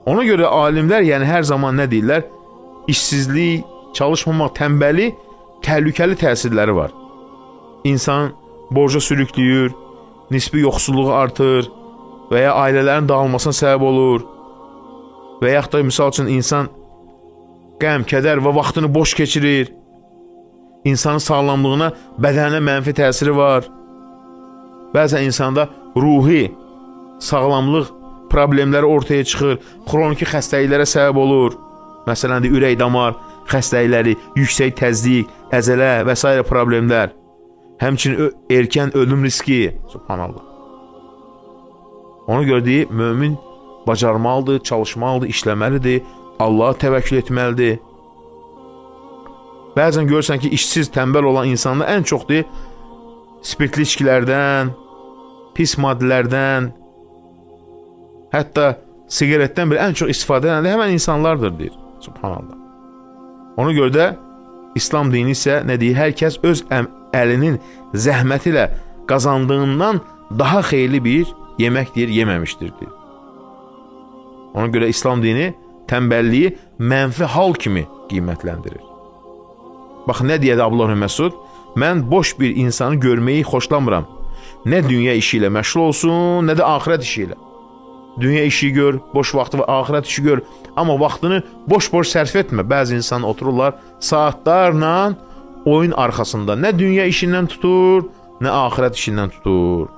Ona görə alimlər, yəni hər zaman nə deyirlər? İşsizlik, çalışmamaq, tənbəli, təhlükəli təsirləri var. İnsan borca sürükləyir, nisbi yoxsulluğu artır və ya ailələrin dağılmasına səbəb olur və yaxud da misal üçün insan qəm, kədər və vaxtını boş keçirir. İnsanın sağlamlığına, bədəninə mənfi təsiri var. Bəzən insanda ruhi sağlamlıq problemləri ortaya çıxır, xroniki xəstəliklərə səbəb olur. Məsələn, ürək damar xəstəlikləri, yüksək təzyiq, əzələ və s. problemlər. Həmçinin erkən ölüm riski. Subhanallah. Ona görə deyir, mömin bacarmalıdır, çalışmalıdır, işləməlidir, Allaha təvəkkül etməlidir. Bəzən görürsən ki, işsiz, tənbəl olan insanlar ən çox deyir, spirtli içkilərdən, pis maddələrdən, hətta siqaretdən belə ən çox istifadə edən həmən insanlardır, deyir. Subhanallah. Ona görə də İslam dini isə nə deyir? Hər kəs öz əlinin zəhməti ilə qazandığından daha xeyirli bir yemək deyir, yeməmişdir, deyir. Ona görə İslam dini tənbəlliyi mənfi hal kimi qiymətləndirir. Bax, nə deyədi Abdullah ibn Məsud? Mən boş bir insanı görməyi xoşlamıram. Nə dünya işi ilə məşğul olsun, nə də axirət işi ilə. Dünya işi gör, boş vaxtı və axirət işi gör. Amma vaxtını boş-boş sərf etmə. Bəzi insan otururlar saatlarla oyun arxasında. Nə dünya işindən tutur, nə axirət işindən tutur.